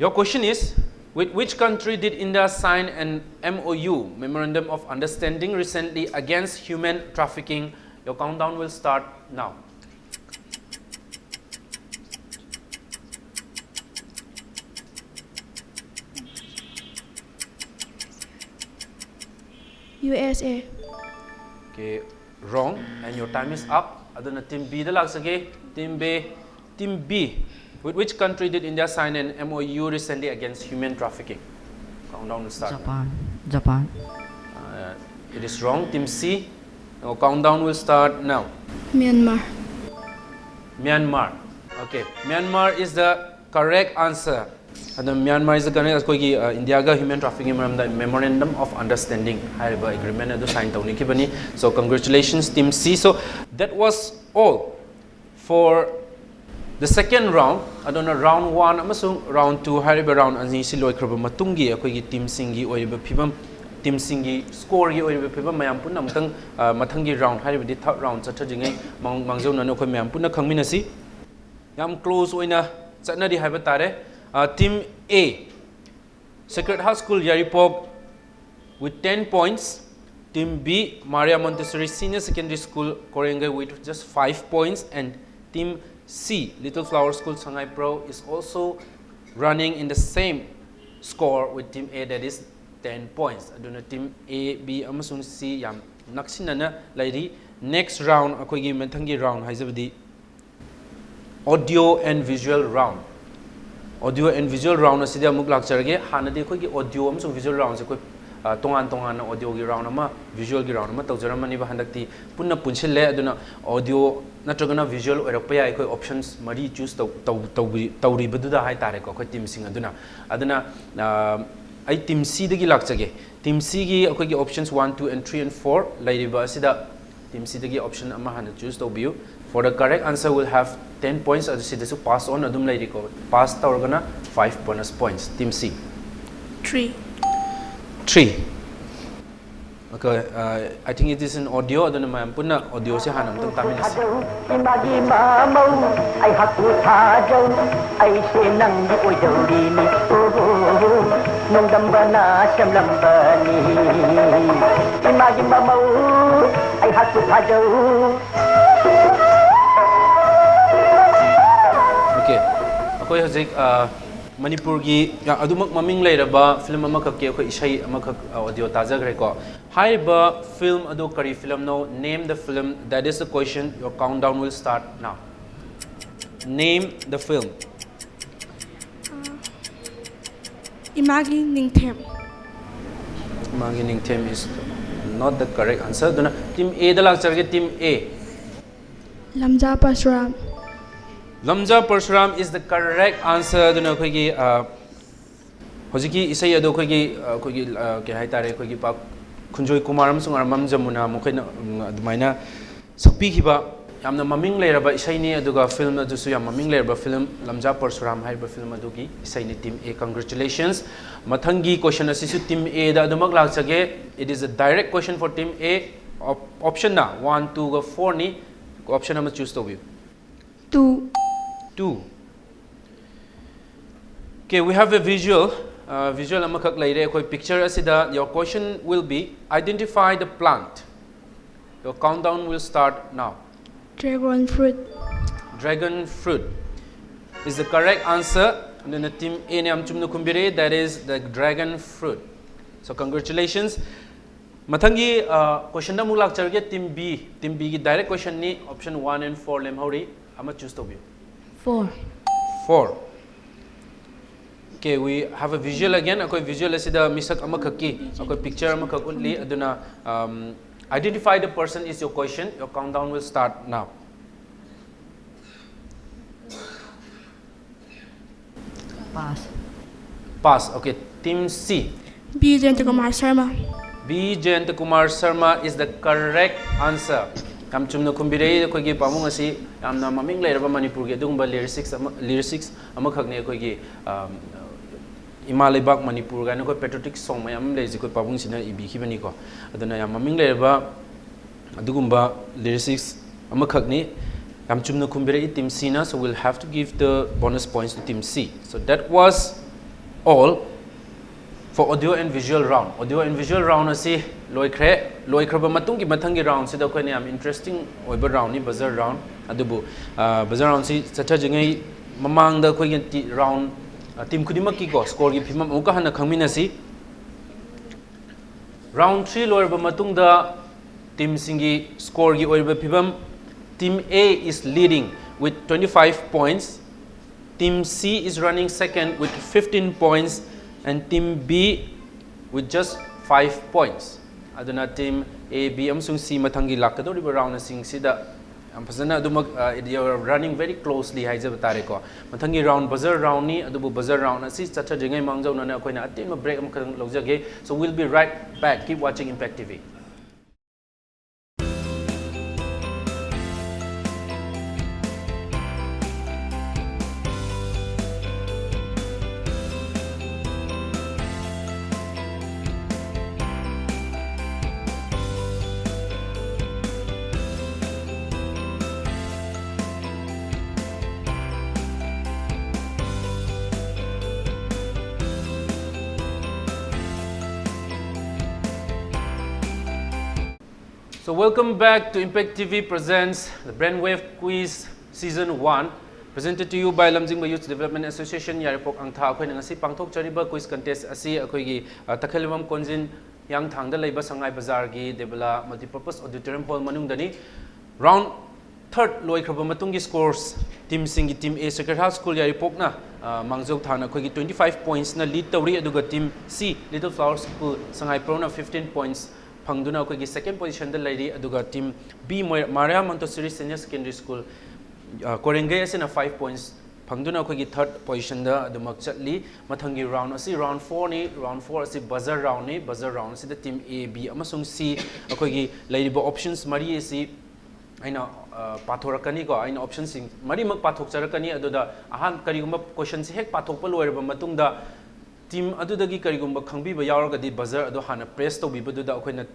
Your question is, with which country did India sign an M O U, Memorandum of Understanding, recently against human trafficking? Your countdown will start now. U S A. Okay. Wrong, and your time is up. ꯑꯗꯨꯅ team B ꯗ ꯂꯥꯛꯆꯒꯦ. Team B, team B, with which country did India sign an M O U recently against human trafficking? Countdown will start. Japan. Japan. Uh, it is wrong. Team C, your countdown will start now. Myanmar. Myanmar. Okay, Myanmar is the correct answer. ꯑꯗꯣ Myanmar is the correct, ꯑꯩꯈꯣꯏꯒꯤ ꯏꯟꯗꯤꯌꯥꯒ human trafficking ꯃꯔꯝꯗ memorandum of understanding ꯍꯥꯏꯔꯤꯕ agreement ꯑꯗꯨ sign ꯇꯧꯅꯈꯤꯕꯅꯤ. So congratulations, team C. So that was all for the second round. ꯑꯗꯨꯅ round one ꯑꯃꯁꯨꯡ round two ꯍꯥꯏꯔꯤꯕ round ꯑꯅꯤꯁꯤ ꯂꯣꯏꯈ꯭ꯔꯕ ꯃꯇꯨꯡꯒꯤ ꯑꯩꯈꯣꯏꯒꯤ teamꯁꯤꯡꯒꯤ ꯑꯣꯏꯔꯤꯕ ꯐꯤꯕꯝ, teamꯁꯤꯡꯒꯤ scoreꯒꯤ ꯑꯣꯏꯔꯤꯕ ꯐꯤꯕꯝ ꯃꯌꯥꯝ ꯄꯨꯟꯅ ꯑꯃꯨꯛꯇꯪ, ꯑ, ꯃꯊꯪꯒꯤ round ꯍꯥꯏꯔꯤꯕꯗꯤ third round ꯆꯠꯊꯗ꯭ꯔꯤꯉꯩ ꯃꯥꯡ-, ꯃꯥꯡꯖꯧꯅꯅ ꯑꯩꯈꯣꯏ ꯃꯌꯥꯝ ꯄꯨꯟꯅ ꯈꯪꯃꯤꯟꯅꯁꯤ꯫ ꯌꯥꯝ close ꯑꯣꯏꯅ ꯆꯠꯅꯔꯤ ꯍꯥꯏꯕ ꯇꯥꯔꯦ꯫ ꯑ, team A, Sacred Heart School Yairipok with ten points. Team B, Maria Montessori Senior Secondary School Koirengei with just five points. And team C, Little Flower School Sangaipro is also running in the same score with team A, that is ten points. ꯑꯗꯨꯅ team A, B ꯑꯃꯁꯨꯡ C ꯌꯥꯝ ꯅꯛꯁꯤꯟꯅꯅ ꯂꯩꯔꯤ꯫ Next round, ꯑꯩꯈꯣꯏꯒꯤ ꯃꯊꯪꯒꯤ round ꯍꯥꯏꯖꯕꯗꯤ audio and visual round. Audio and visual round ꯑꯁꯤꯗ ꯑꯃꯨꯛ ꯂꯥꯛꯆꯔꯒꯦ꯫ ꯍꯥꯟꯅꯗꯤ ꯑꯩꯈꯣꯏꯒꯤ audio ꯑꯃꯁꯨꯡ visual roundꯁꯦ ꯑꯩꯈꯣꯏ, ꯑ, ꯇꯣꯉꯥꯟ ꯇꯣꯉꯥꯟꯅ audioꯒꯤ round ꯑꯃ, visualꯒꯤ round ꯑꯃ ꯇꯧꯖꯔꯝꯕꯅꯦꯕ꯫ ꯍꯟꯗꯛꯇꯤ ꯄꯨꯟꯅ ꯄꯨꯟꯁꯤꯜꯂꯦ꯫ ꯑꯗꯨꯅ audio ꯅꯠꯇ꯭ꯔꯒꯅ visual ꯑꯣꯏꯔꯛꯄ ꯌꯥꯏ꯫ ꯑꯩꯈꯣꯏ options ꯃꯔꯤ choose ꯇꯧ-, ꯇꯧ-, ꯇꯧꯕꯤ-, ꯇꯧꯔꯤꯕꯗꯨꯗ ꯍꯥꯏꯇꯥꯔꯦꯀꯣ, ꯑꯩꯈꯣꯏ teamꯁꯤꯡ ꯑꯗꯨꯅ꯫ ꯑꯗꯨꯅ, ꯑ, ꯑꯩ team Cꯗꯒꯤ ꯂꯥꯛꯆꯒꯦ꯫ Team Cꯒꯤ ꯑꯩꯈꯣꯏꯒꯤ options one, two and three and four ꯂꯩꯔꯤꯕ ꯑꯁꯤꯗ team Cꯗꯒꯤ option ꯑꯃ ꯍꯥꯟꯅ choose ꯇꯧꯕꯤꯌꯨ꯫ For the correct answer will have ten points, ꯑꯗꯨ ꯁꯤꯗꯁꯨ pass on ꯑꯗꯨꯝ ꯂꯩꯔꯤꯀꯣ꯫ Pass ꯇꯧꯔꯒꯅ five bonus points, team C꯫ Three. Three. Okay, uh, I think it is in audio, ꯑꯗꯨꯅ ꯃꯌꯥꯝ ꯄꯨꯟꯅ audioꯁꯦ ꯍꯥꯟꯅ ꯑꯃꯨꯛꯇꯪ ꯇꯥꯃꯤꯟꯅꯁꯤ꯫ ꯏꯃꯥꯒꯤ ꯃꯃꯧ ꯑꯩꯍꯥꯛꯄꯨ ꯊꯥꯖꯧ, ꯑꯩꯁꯦ ꯅꯪꯒꯤ ꯑꯣꯏꯗꯧꯔꯤꯅꯤ꯫ ꯑꯣꯍꯣ, ꯅꯣꯡꯗꯝꯕꯅ ꯁꯦꯝꯂꯝꯕꯅꯤ꯫ ꯏꯃꯥꯒꯤ ꯃꯃꯧ ꯑꯩꯍꯥꯛꯄꯨ ꯊꯥꯖꯧ꯫ Okay, ꯑꯩꯈꯣꯏ ꯍꯧꯖꯤꯛ, ꯑ, ꯃꯅꯤꯄꯨꯔꯒꯤ ꯑꯗꯨꯃꯛ ꯃꯃꯤꯡ ꯂꯩꯔꯕ ꯐꯤꯂꯝ ꯑꯃꯈꯛꯀꯤ ꯑꯩꯈꯣꯏ ꯏꯁꯩ ꯑꯃꯈꯛ ꯑꯣꯗꯤꯑꯣ ꯇꯥꯖꯈ꯭ꯔꯦꯀꯣ꯫ ꯍꯥꯏꯔꯤꯕ ꯐꯤꯂꯝ ꯑꯗꯨ ꯀꯔꯤ ꯐꯤꯂꯝꯅꯣ? Name the film, that is the question, your countdown will start now. Name the film. ꯏꯃꯥꯒꯤ ꯅꯤꯡꯊꯦꯝ꯫ ꯏꯃꯥꯒꯤ ꯅꯤꯡꯊꯦꯝ is not the correct answer. ꯑꯗꯨꯅ team A ꯗ ꯂꯥꯛꯆꯔꯒꯦ, team A. ꯂꯝꯖꯥ Parshuram. ꯂꯝꯖꯥ Parshuram is the correct answer. ꯑꯗꯨꯅ ꯑꯩꯈꯣꯏꯒꯤ ꯑ, ꯍꯧꯖꯤꯛꯀꯤ ꯏꯁꯩ ꯑꯗꯣ ꯑꯩꯈꯣꯏꯒꯤ ꯑ, ꯑꯩꯈꯣꯏꯒꯤ ꯑ, ꯀꯩ ꯍꯥꯏꯇꯥꯔꯦ, ꯑꯩꯈꯣꯏꯒꯤ ꯄꯥ- ꯈꯨꯟꯖꯣꯏ ꯀꯨꯃꯥꯔ ꯑꯃꯁꯨꯡ ꯑꯔꯃꯝ ꯖꯃꯨꯅꯥ ꯃꯈꯣꯏꯅ ꯎꯝ, ꯑꯗꯨꯃꯥꯏꯅ ꯁꯛꯄꯤꯈꯤꯕ ꯌꯥꯝꯅ ꯃꯃꯤꯡ ꯂꯩꯔꯕ ꯏꯁꯩꯅꯤ꯫ ꯑꯗꯨꯒ ꯐꯤꯂꯝ ꯑꯗꯨꯁꯨ ꯌꯥꯝ ꯃꯃꯤꯡ ꯂꯩꯔꯕ ꯐꯤꯂꯝ ꯂꯝꯖꯥ ꯄꯔꯁꯨꯔꯥꯝ ꯍꯥꯏꯔꯤꯕ ꯐꯤꯂꯝ ꯑꯗꯨꯒꯤ ꯏꯁꯩꯅꯤ꯫ Team A, congratulations. ꯃꯊꯪꯒꯤ question ꯑꯁꯤꯁꯨ team A ꯗ ꯑꯗꯨꯃꯛ ꯂꯥꯛꯆꯒꯦ꯫ It is a direct question for team A. Op- option ꯅ one, two ꯒ four ꯅꯤ꯫ Option ꯑꯃ choose ꯇꯧꯕꯤꯌꯨ꯫ Two. Two. Okay, we have a visual. Uh, visual ꯑꯃꯈꯛ ꯂꯩꯔꯦ ꯑꯩꯈꯣꯏ picture ꯑꯁꯤꯗ. Your question will be, identify the plant. Your countdown will start now. Dragon fruit. Dragon fruit is the correct answer. ꯑꯗꯨꯅ team A ꯅ ꯌꯥꯝ ꯆꯨꯝꯅ ꯈꯨꯝꯕꯤꯔꯛꯏ, that is the dragon fruit. So congratulations. ꯃꯊꯪꯒꯤ uh, question ꯗ ꯑꯃꯨꯛ ꯂꯥꯛꯆꯔꯒꯦ, team B. Team B ꯒꯤ direct question ꯅꯤ, option one and four ꯂꯦꯝꯍꯧꯔꯤ, ꯑꯃ choose ꯇꯧꯕꯤꯌꯨ꯫ Four. Four. Okay, we have a visual again. ꯑꯩꯈꯣꯏ visual ꯑꯁꯤꯗ ꯃꯤꯁꯛ ꯑꯃꯈꯛꯀꯤ ꯑꯩꯈꯣꯏ picture ꯑꯃꯈꯛ ꯎꯠꯂꯤ꯫ ꯑꯗꯨꯅ um, identify the person is your question. Your countdown will start now. Pass. Pass. Okay, team C. B. Jayantakumar Sharma. B. Jayantakumar Sharma is the correct answer. ꯌꯥꯝ ꯆꯨꯝꯅ ꯈꯨꯝꯕꯤꯔꯛꯏ꯫ ꯑꯩꯈꯣꯏꯒꯤ ꯄꯥꯕꯨꯡ ꯑꯁꯤ ꯌꯥꯝꯅ ꯃꯃꯤꯡ ꯂꯩꯔꯕ ꯃꯅꯤꯄꯨꯔꯒꯤ ꯑꯗꯨꯒꯨꯝꯕ lyricist ꯑꯃ, lyricist ꯑꯃꯈꯛꯅꯤ꯫ ꯑꯩꯈꯣꯏꯒꯤ um, ꯏꯃꯥ ꯂꯩꯕꯥꯛ ꯃꯅꯤꯄꯨꯔ ꯀꯥꯏꯅ ꯑꯩꯈꯣꯏ patriotic song ꯃꯌꯥꯝ ꯑꯃ ꯂꯩꯔꯤꯁꯦ ꯑꯩꯈꯣꯏ ꯄꯥꯕꯨꯡꯁꯤꯅ ꯏꯕꯤꯈꯤꯕꯅꯤꯀꯣ꯫ ꯑꯗꯨꯅ ꯌꯥꯝ ꯃꯃꯤꯡ ꯂꯩꯔꯕ ꯑꯗꯨꯒꯨꯝꯕ lyricist ꯑꯃꯈꯛꯅꯤ꯫ ꯌꯥꯝ ꯆꯨꯝꯅ ꯈꯨꯝꯕꯤꯔꯛꯏ team C ꯅ, so we'll have to give the bonus points to team C. So that was all for audio and visual round. Audio and visual round ꯑꯁꯤ ꯂꯣꯏꯈ꯭ꯔꯦ꯫ ꯂꯣꯏꯈ꯭ꯔꯕ ꯃꯇꯨꯡꯒꯤ ꯃꯊꯪꯒꯤ round ꯁꯤꯗ ꯑꯩꯈꯣꯏꯅ ꯌꯥꯝ interesting ꯑꯣꯏꯕ round ꯅꯤ, buzzer round꯫ ꯑꯗꯨꯕꯨ ꯑ, buzzer round ꯁꯤ ꯆꯠꯊꯗ꯭ꯔꯤꯉꯩ ꯃꯃꯥꯡꯗ ꯑꯩꯈꯣꯏꯒꯤ ꯇꯤ- round ꯇꯤꯝ ꯈꯨꯗꯤꯡꯃꯛꯀꯤꯀꯣ ꯁ꯭ꯀꯣꯔꯒꯤ ꯐꯤꯕꯝ ꯑꯃꯨꯛꯀ ꯍꯟꯅ ꯈꯪꯃꯤꯟꯅꯁꯤ꯫ ꯔꯥꯎꯟ ꯊ꯭ꯔꯤ ꯂꯣꯏꯔꯕ ꯃꯇꯨꯡꯗ ꯇꯤꯝꯁꯤꯡꯒꯤ ꯁ꯭ꯀꯣꯔꯒꯤ ꯑꯣꯏꯔꯤꯕ ꯐꯤꯕꯝ, Team A is leading with twenty five points, Team C is running second with fifteen points, and Team B with just five points. ꯑꯗꯨꯅ Team A, B ꯑꯃꯁꯨꯡ C ꯃꯊꯪꯒꯤ ꯂꯥꯛꯀꯗꯧꯔꯤꯕ ꯔꯥꯎꯟꯁꯤꯡꯁꯤꯗ ꯌꯥꯝ ꯐꯖꯅ ꯑꯗꯨꯃꯛ, uh, they are running very closely ꯍꯥꯏꯖꯕ ꯇꯥꯔꯦꯀꯣ꯫ ꯃꯊꯪꯒꯤ ꯔꯥꯎꯟ ꯕꯖꯔ ꯔꯥꯎꯟꯅꯤ, ꯑꯗꯨꯕꯨ ꯕꯖꯔ ꯔꯥꯎꯟ ꯑꯁꯤ ꯆꯠꯊꯗ꯭ꯔꯤꯉꯩ ꯃꯥꯡꯖꯧꯅꯅ ꯑꯩꯈꯣꯏꯅ ꯑꯇꯦꯟꯕ ꯕ꯭ꯔꯦꯛ ꯑꯃꯈꯛꯇꯪ ꯂꯧꯖꯒꯦ꯫ So we'll be right back. Keep watching Impact T V. So welcome back to Impact T V presents the Brainwave Quiz Season one, presented to you by Lamjingba Youth Development Association, Yairipok Angtha꯫ ꯑꯩꯈꯣꯏꯅ ꯉꯁꯤ ꯄꯥꯡꯊꯣꯛꯆꯔꯤꯕ quiz contest ꯑꯁꯤ ꯑꯩꯈꯣꯏꯒꯤ, ꯑ, ꯇꯈꯦꯂꯝꯕꯝ ꯀꯣꯟꯖꯤꯟ ꯍꯤꯌꯥꯡꯊꯥꯡꯗ ꯂꯩꯕ ꯁꯉꯥꯏ ꯕꯖꯥꯔꯒꯤ ꯗꯦꯕꯂꯥ Multipurpose Auditorium Hall ꯃꯅꯨꯡꯗꯅꯤ꯫ ꯔꯥꯎꯟ ꯊꯔꯠ ꯂꯣꯏꯈ꯭ꯔꯕ ꯃꯇꯨꯡꯒꯤ ꯁ꯭ꯀꯣꯔꯁ, ꯇꯤꯝꯁꯤꯡꯒꯤ Team A Sacred Heart School ꯌꯥꯏꯔꯤꯄꯣꯛꯅ, ꯑ, ꯃꯥꯡꯖꯧ ꯊꯥꯅ ꯑꯩꯈꯣꯏꯒꯤ twenty five pointsꯅ lead ꯇꯧꯔꯤ, ꯑꯗꯨꯒ Team C Little Flower School ꯁꯉꯥꯏꯄ꯭ꯔꯧꯅ fifteen points ꯐꯪꯗꯨꯅ ꯑꯩꯈꯣꯏꯒꯤ second positionꯗ ꯂꯩꯔꯤ, ꯑꯗꯨꯒ Team B ꯃꯣꯏ-, Maria Montessori Senior Secondary School, ꯑ, ꯀꯣꯔꯦꯡꯒꯩ ꯑꯁꯤꯅ five points ꯐꯪꯗꯨꯅ ꯑꯩꯈꯣꯏꯒꯤ third positionꯗ ꯑꯗꯨꯃꯛ ꯆꯠꯂꯤ꯫ ꯃꯊꯪꯒꯤ ꯔꯥꯎꯟ ꯑꯁꯤ ꯔꯥꯎꯟ ꯐꯣꯔꯅꯤ꯫ ꯔꯥꯎꯟ ꯐꯣꯔ ꯑꯁꯤ ꯕꯖꯔ ꯔꯥꯎꯟꯅꯤ꯫ ꯕꯖꯔ ꯔꯥꯎꯟ ꯑꯁꯤꯗ Team A, B ꯑꯃꯁꯨꯡ C ꯑꯩꯈꯣꯏꯒꯤ ꯂꯩꯔꯤꯕ options ꯃꯔꯤ ꯑꯁꯤ ꯑꯩꯅ, ꯑ, ꯄꯥꯊꯣꯔꯛꯀꯅꯤꯀꯣ꯫ ꯑꯩꯅ optionꯁꯤꯡ ꯃꯔꯤꯃꯛ ꯄꯥꯊꯣꯛꯆꯔꯛꯀꯅꯤ꯫ ꯑꯗꯨꯗ ꯑꯍꯥꯟ-, ꯀꯔꯤꯒꯨꯝꯕ questionꯁꯤ ꯍꯦꯛ ꯄꯥꯊꯣꯛꯄ ꯂꯣꯏꯔꯕ ꯃꯇꯨꯡꯗ team ꯑꯗꯨꯗꯒꯤ ꯀꯔꯤꯒꯨꯝꯕ ꯈꯪꯕꯤꯕ ꯌꯥꯎꯔꯒꯗꯤ buzzer ꯑꯗꯨ ꯍꯥꯟꯅ press ꯇꯧꯕꯤꯕꯗꯨꯗ ꯑꯩꯈꯣꯏꯅ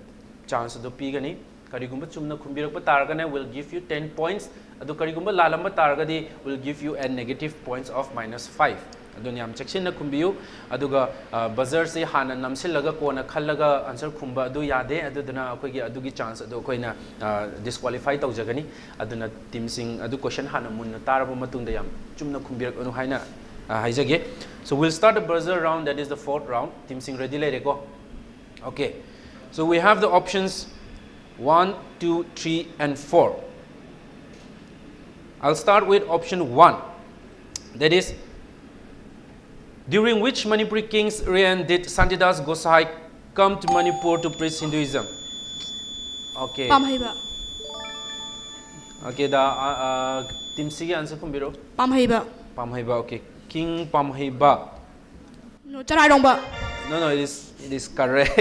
chance ꯑꯗꯨ ꯄꯤꯒꯅꯤ꯫ ꯀꯔꯤꯒꯨꯝꯕ ꯆꯨꯝꯅ ꯈꯨꯝꯕꯤꯔꯛꯄ ꯇꯥꯔꯒꯅ we'll give you ten points, ꯑꯗꯨ ꯀꯔꯤꯒꯨꯝꯕ ꯂꯥꯜꯂꯝꯕ ꯇꯥꯔꯒꯗꯤ we'll give you a negative points of minus five꯫ ꯑꯗꯨꯅ ꯌꯥꯝ ꯆꯦꯛꯁꯤꯟꯅ ꯈꯨꯝꯕꯤꯌꯨ꯫ ꯑꯗꯨꯒ, ꯑ, buzzerꯁꯤ ꯍꯥꯟꯅ ꯅꯝꯁꯤꯜꯂꯒ ꯀꯣꯟꯅ ꯈꯜꯂꯒ answer ꯈꯨꯝꯕ ꯑꯗꯨ ꯌꯥꯗꯦ꯫ ꯑꯗꯨꯗꯨꯅ ꯑꯩꯈꯣꯏꯒꯤ ꯑꯗꯨꯒꯤ chance ꯑꯗꯨ ꯑꯩꯈꯣꯏꯅ, ꯑ, disqualify ꯇꯧꯖꯒꯅꯤ꯫ ꯑꯗꯨꯅ teamꯁꯤꯡ ꯑꯗꯨ question ꯍꯥꯟꯅ ꯃꯨꯟꯅ ꯇꯥꯔꯕ ꯃꯇꯨꯡꯗ ꯌꯥꯝ ꯆꯨꯝꯅ ꯈꯨꯝꯕꯤꯔꯛꯀꯅꯨ ꯍꯥꯏꯅ, ꯑ, ꯍꯥꯏꯖꯒꯦ꯫ So we'll start the buzzer round, that is the fourth round. Team ꯁꯤꯡ ready ꯂꯩꯔꯦꯀꯣ? Okay. So we have the options one, two, three, and four. I'll start with option one. That is, during which Manipuri king's reign did Santidas Gosai come to Manipur to preach Hinduism? Okay. ꯄꯥꯝꯍꯩꯕ꯫ Okay, the uh, uh, team ꯁꯤꯒꯤ answer ꯈꯨꯝꯕꯤꯔꯣ꯫ ꯄꯥꯝꯍꯩꯕ꯫ ꯄꯥꯝꯍꯩꯕ, okay. King ꯄꯥꯝꯍꯩꯕ꯫ No, ꯆꯔꯥꯏꯔꯣꯡꯕ꯫ No, no, it is, it is correct.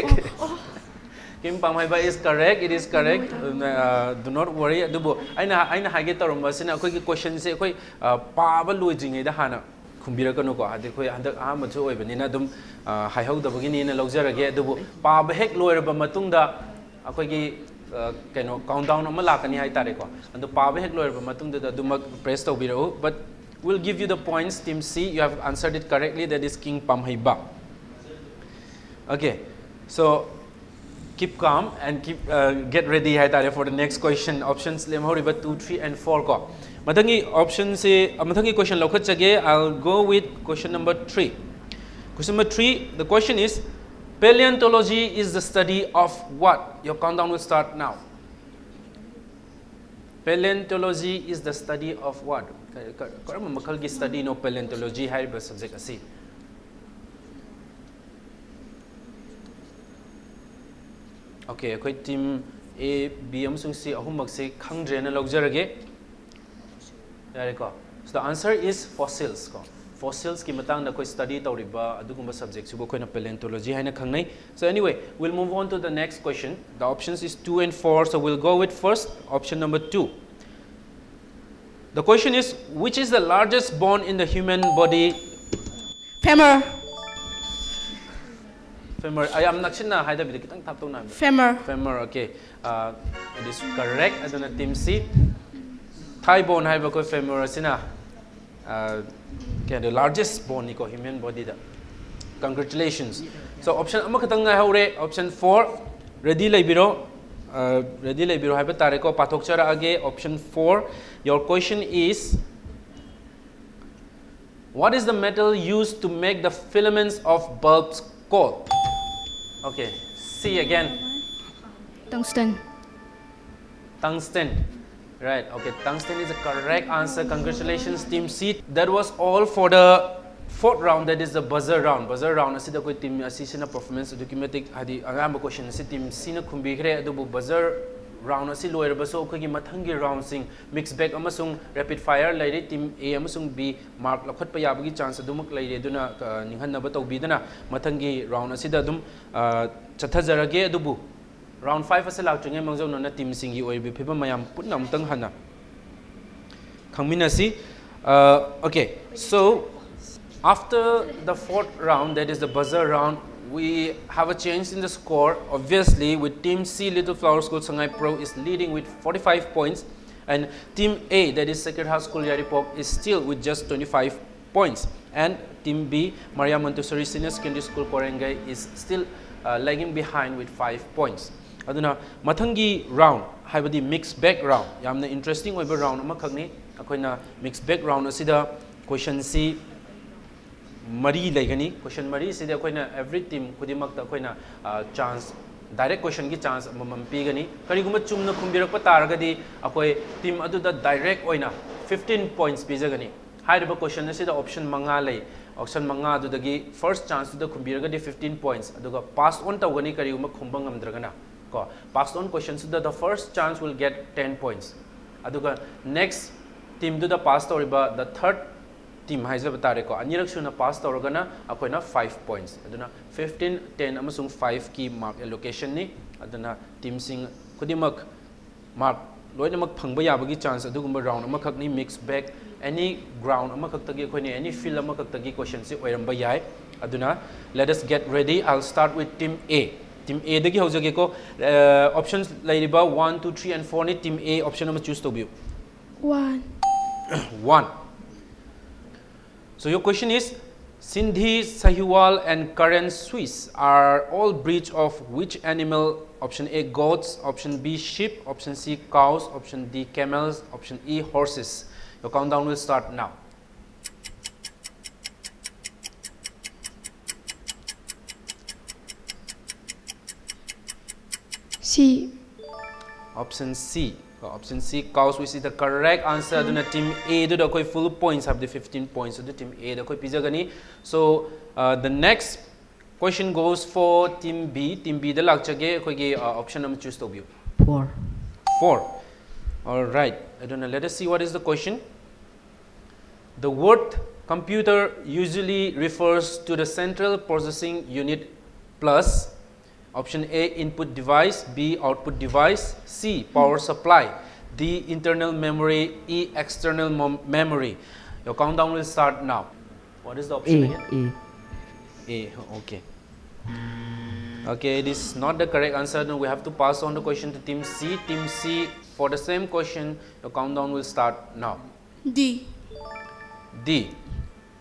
King ꯄꯥꯝꯍꯩꯕ is correct, it is correct. Uh, do not worry. ꯑꯗꯨꯕꯨ ꯑꯩꯅ ꯑꯩꯅ ꯍꯥꯏꯒꯦ ꯇꯧꯔꯝꯕꯁꯤꯅ ꯑꯩꯈꯣꯏꯒꯤ questionꯁꯦ ꯑꯩꯈꯣꯏ ꯑ, ꯄꯥꯕ ꯂꯣꯏꯗ꯭ꯔꯤꯉꯩꯗ ꯍꯥꯟꯅ ꯈꯨꯝꯕꯤꯔꯛꯀꯅꯨꯀꯣ꯫ ꯍꯥꯏꯗꯤ ꯑꯩꯈꯣꯏ ꯍꯟꯗꯛ ꯑꯍꯥꯟꯕꯁꯨ ꯑꯣꯏꯕꯅꯤꯅ ꯑꯗꯨꯝ ꯑ, ꯍꯥꯏꯍꯧꯗꯕꯒꯤꯅꯦꯅ ꯂꯧꯖꯔꯒꯦ꯫ ꯑꯗꯨꯕꯨ ꯄꯥꯕ ꯍꯦꯛ ꯂꯣꯏꯔꯕ ꯃꯇꯨꯡꯗ ꯑꯩꯈꯣꯏꯒꯤ ꯑ, ꯀꯩꯅꯣ countdown ꯑꯃ ꯂꯥꯛꯀꯅꯤ ꯍꯥꯏꯇꯥꯔꯦꯀꯣ꯫ ꯑꯗꯨ ꯄꯥꯕ ꯍꯦꯛ ꯂꯣꯏꯔꯕ ꯃꯇꯨꯡꯗꯨꯗ ꯑꯗꯨꯃꯛ press ꯇꯧꯕꯤꯔꯛꯎ꯫ But we'll give you the points, team C. You have answered it correctly. That is King ꯄꯥꯝꯍꯩꯕ. Okay, so keep calm and keep uh, get ready ꯍꯥꯏꯇꯥꯔꯦ for the next question. Options ꯂꯦꯝꯍꯧꯔꯤꯕ two, three, and four ꯀꯣ꯫ ꯃꯊꯪꯒꯤ optionꯁꯦ, ꯑ, ꯃꯊꯪꯒꯤ question ꯂꯧꯈꯠꯆꯒꯦ. I'll go with question number three. Question number three, the question is, paleontology is the study of what? Your countdown will start now. Paleontology is the study of what? ꯀ- ꯀ- ꯀꯔꯝꯕ ꯃꯈꯜꯒꯤ studyꯅꯣ paleontology ꯍꯥꯏꯔꯤꯕ subject ꯑꯁꯤ? Okay, ꯑꯩꯈꯣꯏ team A, B ꯑꯃꯁꯨꯡ C ꯑꯍꯨꯝꯃꯛꯁꯤ ꯈꯪꯗ꯭ꯔꯦꯅ ꯂꯧꯖꯔꯒꯦ꯫ ꯌꯥꯔꯦꯀꯣ? So the answer is fossils ꯀꯣ꯫ Fossilsꯀꯤ ꯃꯇꯥꯡꯗ ꯑꯩꯈꯣꯏ study ꯇꯧꯔꯤꯕ ꯑꯗꯨꯒꯨꯝꯕ subjectꯁꯤꯕꯨ ꯑꯩꯈꯣꯏꯅ paleontology ꯍꯥꯏꯅ ꯈꯪꯅꯩ꯫ So anyway, we'll move on to the next question. The options is two and four, so we'll go with first option number two. The question is, which is the largest bone in the human body? Femur. Femur. ꯑꯩ ꯌꯥꯝ ꯅꯛꯁꯤꯟꯅ ꯍꯥꯏꯗꯕꯤꯗ ꯈꯤꯇꯪ ꯊꯥꯞꯇꯣꯛꯅ ꯍꯥꯏꯕꯤꯌꯨ꯫ Femur. Femur, okay. Uh, it is correct. ꯑꯗꯨꯅ team C. Thigh bone ꯍꯥꯏꯕ ꯑꯩꯈꯣꯏ femur ꯑꯁꯤꯅ uh, ꯀꯩꯅꯣ largest boneꯅꯤꯀꯣ human bodyꯗ꯫ Congratulations. So option ꯑꯃꯈꯛꯇꯪ ꯉꯥꯏꯍꯧꯔꯦ, option four. Ready ꯂꯩꯕꯤꯔꯣ꯫ Uh, ready ꯂꯩꯕꯤꯔꯣ ꯍꯥꯏꯕ ꯇꯥꯔꯦꯀꯣ꯫ ꯄꯥꯊꯣꯛꯆꯔꯛꯑꯒꯦ, option four. Your question is, What is the metal used to make the filaments of bulbs called? Okay, C again. Tungsten. Tungsten. Right, okay, tungsten is the correct answer. Congratulations, Team C. That was all for the fourth round, that is the buzzer round. Buzzer round ꯑꯁꯤꯗ ꯑꯩꯈꯣꯏ team ꯑꯁꯤꯁꯤꯅ performance ꯑꯗꯨꯛꯀꯤ ꯃꯇꯤꯛ, ꯍꯥꯏꯗꯤ ꯑꯌꯥꯝꯕ question ꯑꯁꯤ team Cꯅ ꯈꯨꯝꯕꯤꯈ꯭ꯔꯦ, ꯑꯗꯨꯕꯨ buzzer round ꯑꯁꯤ ꯂꯣꯏꯔꯕꯁꯨ ꯑꯩꯈꯣꯏꯒꯤ ꯃꯊꯪꯒꯤ roundꯁꯤꯡ mix bag ꯑꯃꯁꯨꯡ rapid fire ꯂꯩꯔꯤ꯫ Team A ꯑꯃꯁꯨꯡ B mark ꯂꯧꯈꯠꯄ ꯌꯥꯕꯒꯤ chance ꯑꯗꯨꯃꯛ ꯂꯩꯔꯤ꯫ ꯑꯗꯨꯅ, ꯑ, ꯅꯤꯡꯍꯟꯅꯕ ꯇꯧꯕꯤꯗꯅ ꯃꯊꯪꯒꯤ round ꯑꯁꯤꯗ ꯑꯗꯨꯝ, ꯑ, ꯆꯠꯊꯖꯔꯒꯦ꯫ ꯑꯗꯨꯕꯨ round five ꯑꯁꯤ ꯂꯥꯛꯇ꯭ꯔꯤꯉꯩ ꯃꯥꯡꯖꯧꯅꯅ teamꯁꯤꯡꯒꯤ ꯑꯣꯏꯕ ꯐꯤꯕꯝ ꯃꯌꯥꯝ ꯄꯨꯟꯅ ꯑꯃꯨꯛꯇꯪ ꯍꯟꯅ ꯈꯪꯃꯤꯟꯅꯁꯤ꯫ Uh, okay, so after the fourth round, that is the buzzer round, we have a change in the score. Obviously, with Team C, Little Flower School Sangaipro is leading with forty-five points, and Team A, that is Sacred Heart School Yairipok, is still with just twenty-five points, and Team B, Maria Montessori Senior Secondary School Koirengei, is still, uh, lagging behind with five points. ꯑꯗꯨꯅ ꯃꯊꯪꯒꯤ round, ꯍꯥꯏꯕꯗꯤ mix bag round, ꯌꯥꯝꯅ interesting ꯑꯣꯏꯕ round ꯑꯃꯈꯛꯅꯤ꯫ ꯑꯩꯈꯣꯏꯅ mix bag round ꯑꯁꯤꯗ questionꯁꯤ ꯃꯔꯤ ꯂꯩꯒꯅꯤ꯫ Question ꯃꯔꯤꯁꯤꯗꯤ ꯑꯩꯈꯣꯏꯅ every team ꯈꯨꯗꯤꯡꯃꯛꯇ ꯑꯩꯈꯣꯏꯅ, ꯑ, chance, direct questionꯒꯤ chance ꯑꯃꯃꯝ ꯄꯤꯒꯅꯤ꯫ ꯀꯔꯤꯒꯨꯝꯕ ꯆꯨꯝꯅ ꯈꯨꯝꯕꯤꯔꯛꯄ ꯇꯥꯔꯒꯗꯤ ꯑꯩꯈꯣꯏ team ꯑꯗꯨꯗ direct ꯑꯣꯏꯅ fifteen points ꯄꯤꯖꯒꯅꯤ꯫ ꯍꯥꯏꯔꯤꯕ question ꯑꯁꯤꯗ option ꯃꯉꯥ ꯂꯩ꯫ Option ꯃꯉꯥꯗꯨꯗꯒꯤ first chanceꯇꯨꯗ ꯈꯨꯝꯕꯤꯔꯒꯗꯤ fifteen points, ꯑꯗꯨꯒ pass on ꯇꯧꯒꯅꯤ ꯀꯔꯤꯒꯨꯝꯕ ꯈꯨꯝꯕ ꯉꯝꯗ꯭ꯔꯒꯅ꯫ ꯀꯣ, pass on questionꯁꯤꯗ the first chance will get ten points, ꯑꯗꯨꯒ next teamꯗꯨꯗ pass ꯇꯧꯔꯤꯕ the third team ꯍꯥꯏꯖꯕ ꯇꯥꯔꯦꯀꯣ, ꯑꯅꯤꯔꯛ ꯁꯨꯅ pass ꯇꯧꯔꯒꯅ ꯑꯩꯈꯣꯏꯅ five points꯫ ꯑꯗꯨꯅ fifteen, ten ꯑꯃꯁꯨꯡ fiveꯀꯤ mark allocationꯅꯤ꯫ ꯑꯗꯨꯅ teamꯁꯤꯡ ꯈꯨꯗꯤꯡꯃꯛ mark ꯂꯣꯏꯅꯃꯛ ꯐꯪꯕ ꯌꯥꯕꯒꯤ chance ꯑꯗꯨꯒꯨꯝꯕ round ꯑꯃꯈꯛꯅꯤ꯫ Mix bag, any ground ꯑꯃꯈꯛꯇꯒꯤ ꯑꯩꯈꯣꯏꯅ any field ꯑꯃꯈꯛꯇꯒꯤ questionꯁꯤ ꯑꯣꯏꯔꯝꯕ ꯌꯥꯏ꯫ ꯑꯗꯨꯅ let us get ready. I'll start with Team A. Team Aꯗꯒꯤ ꯍꯧꯖꯒꯦꯀꯣ꯫ ꯑ, options ꯂꯩꯔꯤꯕ one, two, three and fourꯅꯤ꯫ Team A option ꯑꯃ choose ꯇꯧꯕꯤꯌꯨ꯫ One. One. So your question is, Sindhi, Sahiwal and Karen Swiss are all breeds of which animal? Option A, goats. Option B, sheep. Option C, cows. Option D, camels. Option E, horses. Your countdown will start now. C. Option C. Option C, cows, which is the correct answer. ꯑꯗꯨꯅ team A ꯗꯨꯗ ꯑꯩꯈꯣꯏ full points ꯍꯥꯏꯕꯗꯤ fifteen points ꯑꯗꯨ team A ꯗ ꯑꯩꯈꯣꯏ ꯄꯤꯖꯒꯅꯤ. So, uh, the next question goes for team B. Team B ꯗ ꯂꯥꯛꯆꯒꯦ. ꯑꯩꯈꯣꯏꯒꯤ, uh, option ꯑꯃ choose ꯇꯧꯕꯤꯌꯨ. Four. Four. All right. ꯑꯗꯨꯅ let us see what is the question. The word computer usually refers to the central processing unit plus option A, input device, B, output device, C, power supply, D, internal memory, E, external mom- memory. Your countdown will start now. What is the option A. again? A. A, okay. Okay, it is not the correct answer. Now we have to pass on the question to team C. Team C, for the same question, your countdown will start now. D. D.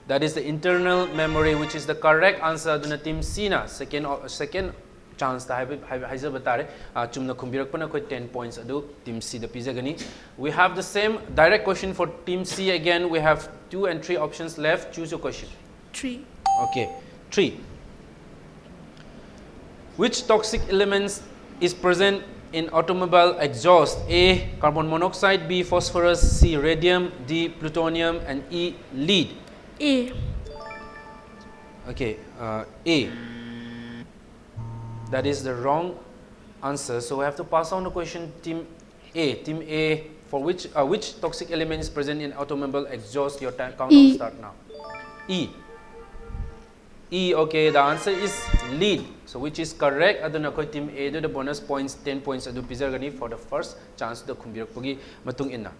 That is the internal memory, which is the correct answer. ꯑꯗꯨꯅ team C ꯅ second, second chance ꯇ ꯍꯥꯏꯕ- ꯍꯥꯏꯕ- ꯍꯥꯏꯖꯕ ꯇꯥꯔꯦ꯫ ꯑ, ꯆꯨꯝꯅ ꯈꯨꯝꯕꯤꯔꯛꯄꯅ ꯑꯩꯈꯣꯏ ten points ꯑꯗꯨ team C ꯗ ꯄꯤꯖꯒꯅꯤ. We have the same direct question for team C again. We have two and three options left. Choose your question. Three. Okay. Three. Which toxic elements is present in automobile exhaust? A, carbon monoxide, B, phosphorus, C, radium, D, plutonium, and E, lead. A. Okay, uh, A. That is the wrong answer. So we have to pass on the question, team A. Team A, for which, uh, which toxic element is present in automobile exhaust? Your time countdown E. Start now. E. E, okay, the answer is lead. So which is correct. ꯑꯗꯨꯅ ꯑꯩꯈꯣꯏ team A ꯗꯨꯗ bonus points ten points ꯑꯗꯨ ꯄꯤꯖꯒꯅꯤ for the first chance ꯗ ꯈꯨꯝꯕꯤꯔꯛꯄꯒꯤ ꯃꯇꯨꯡ ꯏꯟꯅ.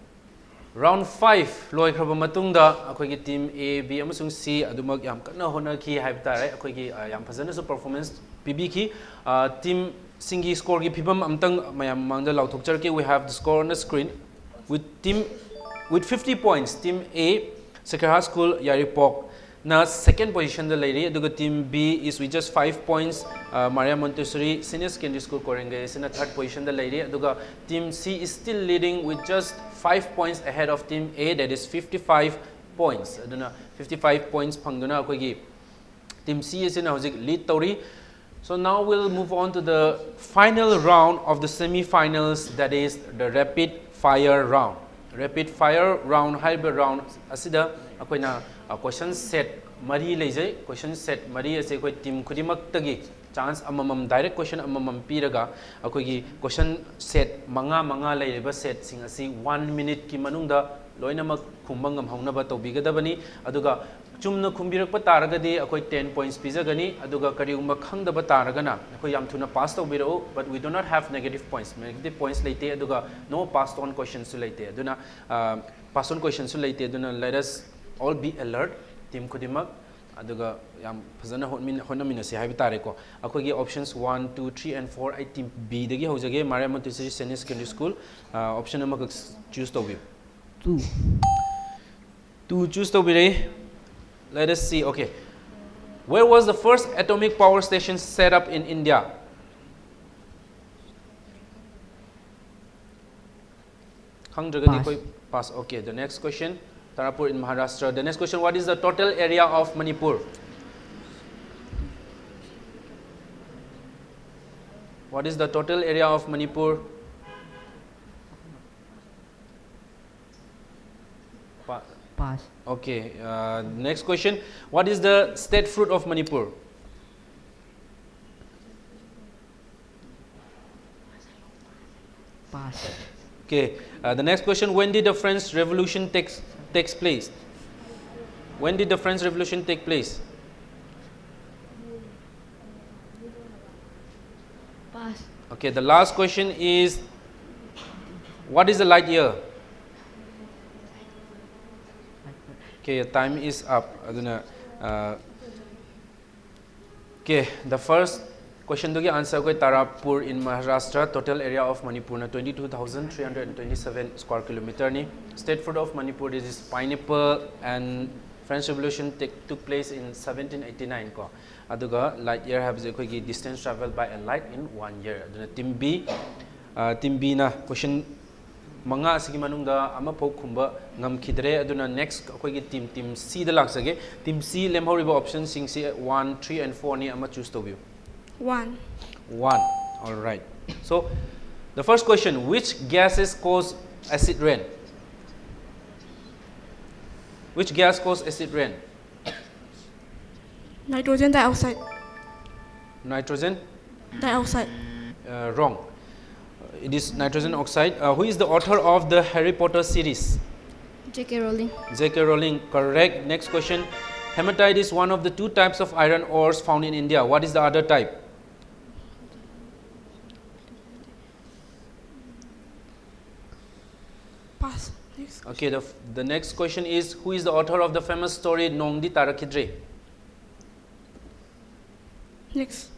Round five ꯂꯣꯏꯈ꯭ꯔꯕ ꯃꯇꯨꯡꯗ ꯑꯩꯈꯣꯏꯒꯤ team A, B ꯑꯃꯁꯨꯡ C ꯑꯗꯨꯃꯛ ꯌꯥꯝ ꯀꯟꯅ ꯍꯣꯠꯅꯈꯤ ꯍꯥꯏꯕ ꯇꯥꯔꯦ꯫ ꯑꯩꯈꯣꯏꯒꯤ, ꯑ, ꯌꯥꯝ ꯐꯖꯅꯁꯨ performance ꯄꯤꯕꯤꯈꯤ꯫ ꯑ, team ꯁꯤꯡꯒꯤ score ꯒꯤ ꯐꯤꯕꯝ ꯑꯝꯇꯪ ꯃꯌꯥꯝ ꯃꯃꯥꯡꯗ ꯂꯥꯎꯊꯣꯛꯆꯔꯛꯀꯦ. We have the score on the screen. With team, with fifty points, team A, Sacred Heart School, Yairipok ꯅ second position ꯗ ꯂꯩꯔꯤ, ꯑꯗꯨꯒ team B is with just five points, ꯑ, Maria Montessori Senior Secondary School, Koirengei ꯑꯁꯤꯅ third position ꯗ ꯂꯩꯔꯤ, ꯑꯗꯨꯒ team C is still leading with just five points ahead of team A, that is fifty five points. ꯑꯗꯨꯅ fifty five points ꯐꯪꯗꯨꯅ ꯑꯩꯈꯣꯏꯒꯤ team C ꯑꯁꯤꯅ ꯍꯧꯖꯤꯛ lead ꯇꯧꯔꯤ꯫ So now we'll move on to the final round of the semi-finals, that is the rapid fire round. Rapid fire round ꯍꯥꯏꯔꯤꯕ round ꯑꯁꯤꯗ ꯑꯩꯈꯣꯏꯅ question set ꯃꯔꯤ ꯂꯩꯖꯩ꯫ Question set ꯃꯔꯤ ꯑꯁꯤ ꯑꯩꯈꯣꯏ team ꯈꯨꯗꯤꯡꯃꯛꯇꯒꯤ chance ꯑꯃꯃꯝ, direct question ꯑꯃꯃꯝ ꯄꯤꯔꯒ ꯑꯩꯈꯣꯏꯒꯤ question set ꯃꯉꯥ ꯃꯉꯥ ꯂꯩꯔꯤꯕ setꯁꯤꯡ ꯑꯁꯤ one minuteꯀꯤ ꯃꯅꯨꯡꯗ ꯂꯣꯏꯅꯃꯛ ꯈꯨꯝꯕ ꯉꯝꯍꯧꯅꯕ ꯇꯧꯕꯤꯒꯗꯕꯅꯤ꯫ ꯑꯗꯨꯒ ꯆꯨꯝꯅ ꯈꯨꯝꯕꯤꯔꯛꯄ ꯇꯥꯔꯒꯗꯤ ꯑꯩꯈꯣꯏ ten points ꯄꯤꯖꯒꯅꯤ, ꯑꯗꯨꯒ ꯀꯔꯤꯒꯨꯝꯕ ꯈꯪꯗꯕ ꯇꯥꯔꯒꯅ ꯑꯩꯈꯣꯏ ꯌꯥꯝ ꯊꯨꯅ pass ꯇꯧꯕꯤꯔꯛꯎ, but we do not have negative points, negative points ꯂꯩꯇꯦ, ꯑꯗꯨꯒ no passed on questionꯁꯨ ꯂꯩꯇꯦ꯫ ꯑꯗꯨꯅ passed on questionꯁꯨ ꯂꯩꯇꯦ꯫ ꯑꯗꯨꯅ let us all be alert, team ꯈꯨꯗꯤꯡꯃꯛ, ꯑꯗꯨꯒ ꯌꯥꯝ ꯐꯖꯅ ꯍꯣꯠꯃꯤꯟ- ꯍꯣꯠꯅꯃꯤꯟꯅꯁꯤ ꯍꯥꯏꯕ ꯇꯥꯔꯦꯀꯣ꯫ ꯑꯩꯈꯣꯏꯒꯤ options one, two, three and four, ꯑꯩ team Bꯗꯒꯤ ꯍꯧꯖꯒꯦ, Mariam Montessori Senior Secondary School, option ꯑꯃꯈꯛ choose ꯇꯧꯕꯤꯌꯨ꯫ Two. Two choose ꯇꯧꯕꯤꯔꯦ꯫ Let us see. Okay. Where was the first atomic power station set up in India? ꯈꯪꯗ꯭ꯔꯒꯗꯤ Pass. ꯑꯩꯈꯣꯏ pass. Okay, the next question. Tarapur in Maharashtra. The next question, what is the total area of Manipur? What is the total area of Manipur? Pa- Pass. Okay, uh, next question. What is the state fruit of Manipur? Pass. Okay, uh, the next question. When did the French Revolution takes, takes place? When did the French Revolution take place? Pass. Okay, the last question is, what is the light year? Okay, your time is up. ꯑꯗꯨꯅ, uh, okay, the first questionꯗꯨꯒꯤ answer ꯑꯩꯈꯣꯏ Tarapur in Maharashtra, total area of Manipurꯅ twenty two thousand three hundred twenty seven square kilometerꯅꯤ. State fruit of Manipur is pineapple and French Revolution take, took place in seventeen eighty nine ꯀꯣ꯫ ꯑꯗꯨꯒ light year ꯍꯥꯏꯕꯁꯦ ꯑꯩꯈꯣꯏꯒꯤ distance travel by a light in one year꯫ ꯑꯗꯨꯅ team B, team Bꯅ question ꯃꯉꯥ ꯑꯁꯤꯒꯤ ꯃꯅꯨꯡꯗ ꯑꯃꯐꯥꯎ ꯈꯨꯝꯕ ꯉꯝꯈꯤꯗ꯭ꯔꯦ꯫ ꯑꯗꯨꯅ next ꯑꯩꯈꯣꯏꯒꯤ team, team Cꯗ ꯂꯥꯛꯆꯒꯦ꯫ Team C ꯂꯦꯝꯍꯧꯔꯤꯕ optionꯁꯤꯡꯁꯤ one, three and fourꯅꯤ꯫ ꯑꯃ choose ꯇꯧꯕꯤꯌꯨ꯫ One. One. All right. So, the first question, which gases cause acid rain? Which gas cause acid rain? Nitrogen dioxide. Nitrogen? Dioxide. Uh, wrong. It is nitrogen oxide. Uh, who is the author of the Harry Potter series? J K Rowling. J K Rowling, correct. Next question. Hematite is one of the two types of iron ores found in India. What is the other type? Pass. Next. Okay, the, the next question is, who is the author of the famous story Nongdi Tarakhidre? Next.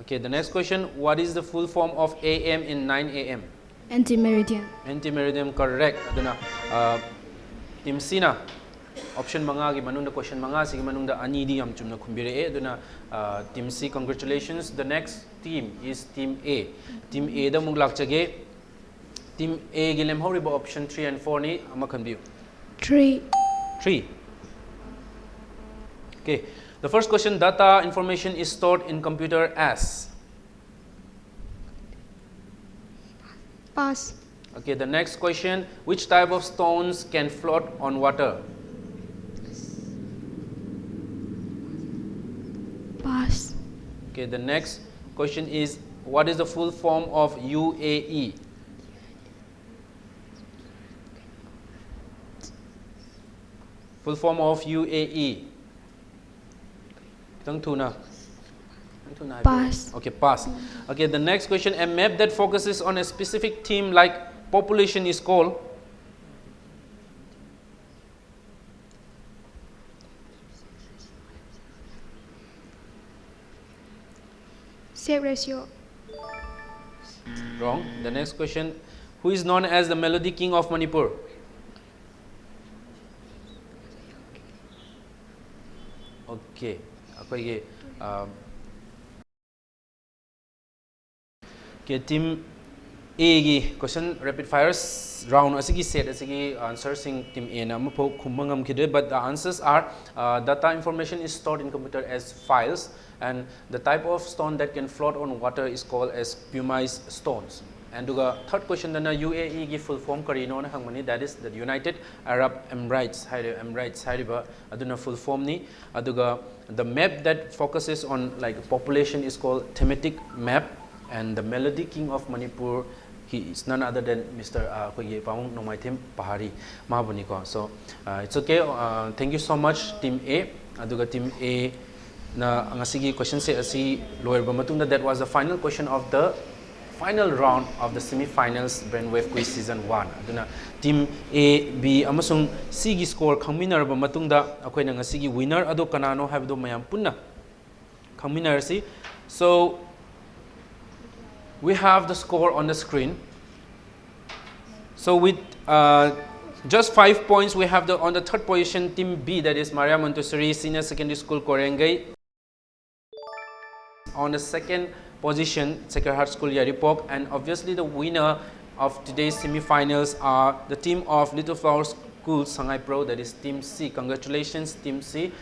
Okay, the next question, what is the full form of A M in nine A M? Anti-meridian. Anti-meridian, correct. ꯑꯗꯨꯅ, uh, team C ꯅ option ꯃꯉꯥꯒꯤ ꯃꯅꯨꯡꯗ, question ꯃꯉꯥꯁꯤꯒꯤ ꯃꯅꯨꯡꯗ ꯑꯅꯤꯗꯤ ꯌꯥꯝ ꯆꯨꯝꯅ ꯈꯨꯝꯕꯤꯔꯛꯑꯦ꯫ ꯑꯗꯨꯅ, uh, team C, congratulations. The next team is team A. Team A ꯗ ꯑꯃꯨꯛ ꯂꯥꯛꯆꯒꯦ꯫ Team A ꯒꯤ ꯂꯦꯝꯍꯧꯔꯤꯕ option three and four ꯅꯤ, ꯑꯃ ꯈꯟꯕꯤꯌꯨ꯫ Three. Three. Okay. The first question, data information is stored in computer as? Pass. Okay, the next question, which type of stones can float on water? Pass. Okay, the next question is, what is the full form of U A E? Full form of U A E. ꯈꯤꯇꯪ ꯊꯨꯅ꯫ ꯈꯤꯇꯪ ꯊꯨꯅ ꯍꯥꯏꯕꯤꯌꯨ꯫ Pass. Okay, pass. Okay, the next question, a map that focuses on a specific theme like population is called? Shape ratio. Wrong. The next question, who is known as the Melody King of Manipur? Okay. ꯑꯩꯈꯣꯏꯒꯤ, um, okay, team A ꯒꯤ question rapid fires round ꯑꯁꯤꯒꯤ set ꯑꯁꯤꯒꯤ answer ꯁꯤꯡ team A ꯅ ꯑꯃꯐꯥꯎ ꯈꯨꯝꯕ ꯉꯝꯈꯤꯗ꯭ꯔꯦ, but the answers are, uh, data information is stored in computer as files. And the type of stone that can float on water is called as pumice stones. ꯑꯗꯨꯒ third questionꯗꯅ UAEꯒꯤ full form ꯀꯔꯤꯅꯣꯅ ꯍꯪꯕꯅꯤ, that is the United Arab Emirates ꯍꯥꯏꯔꯤꯕ, Emirates ꯍꯥꯏꯔꯤꯕ ꯑꯗꯨꯅ full formꯅꯤ꯫ ꯑꯗꯨꯒ the map that focuses on, like, population is called thematic map, and the Melody King of Manipur, he is none other than Mister ꯑꯩꯈꯣꯏꯒꯤ ꯄꯥꯕꯨꯡ ꯅꯣꯡꯃꯥꯏꯊꯦꯝ Pahari ꯃꯥꯕꯨꯅꯤꯀꯣ꯫ So, uh, it's okay, uh, thank you so much, team A꯫ ꯑꯗꯨꯒ team A ꯅ ꯉꯁꯤꯒꯤ question set ꯑꯁꯤ ꯂꯣꯏꯔꯕ ꯃꯇꯨꯡꯗ, that was the final question of the final round of the semi-finals Brainwave Quiz Season One꯫ ꯑꯗꯨꯅ team A, B ꯑꯃꯁꯨꯡ Cꯒꯤ score ꯈꯪꯃꯤꯟꯅꯔꯕ ꯃꯇꯨꯡꯗ, ꯑꯩꯈꯣꯏꯅ ꯉꯁꯤꯒꯤ winner ꯑꯗꯨ ꯀꯅꯥꯅꯣ ꯍꯥꯏꯕꯗꯨ ꯃꯌꯥꯝ ꯄꯨꯟꯅ ꯈꯪꯃꯤꯟꯅꯔꯁꯤ꯫ So, we have the score on the screen. So with, uh, just five points, we have the, on the third position, team B, that is Maria Montessori Senior Secondary School, Koirengei. On the second position, Sacred Heart School, Yairipok. And obviously the winner of today's semi-finals are the team of Little Flower School, Sangai Pro, that is team C. Congratulations, team C,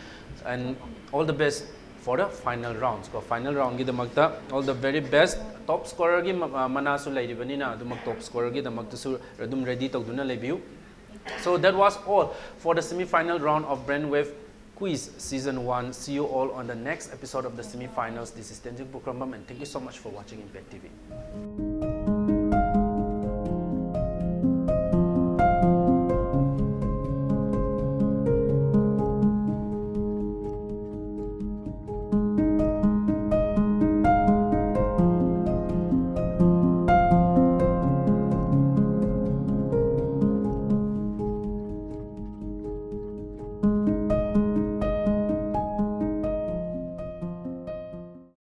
and all the best for the final rounds. ꯀꯣ, final roundꯒꯤꯗꯃꯛꯇ all the very best. Top scorerꯒꯤ ꯃ-, ꯑ, ꯃꯅꯥꯁꯨ ꯂꯩꯔꯤꯕꯅꯤꯅ, ꯑꯗꯨꯃꯛ top scorerꯒꯤꯗꯃꯛꯇꯁꯨ ꯑꯗꯨꯝ ready ꯇꯧꯗꯨꯅ ꯂꯩꯕꯤꯌꯨ꯫ So that was all for the semi-final round of Brainwave Quiz Season One. See you all on the next episode of the semi-finals. This is Tenzing Pukrambam, and thank you so much for watching Impact T V.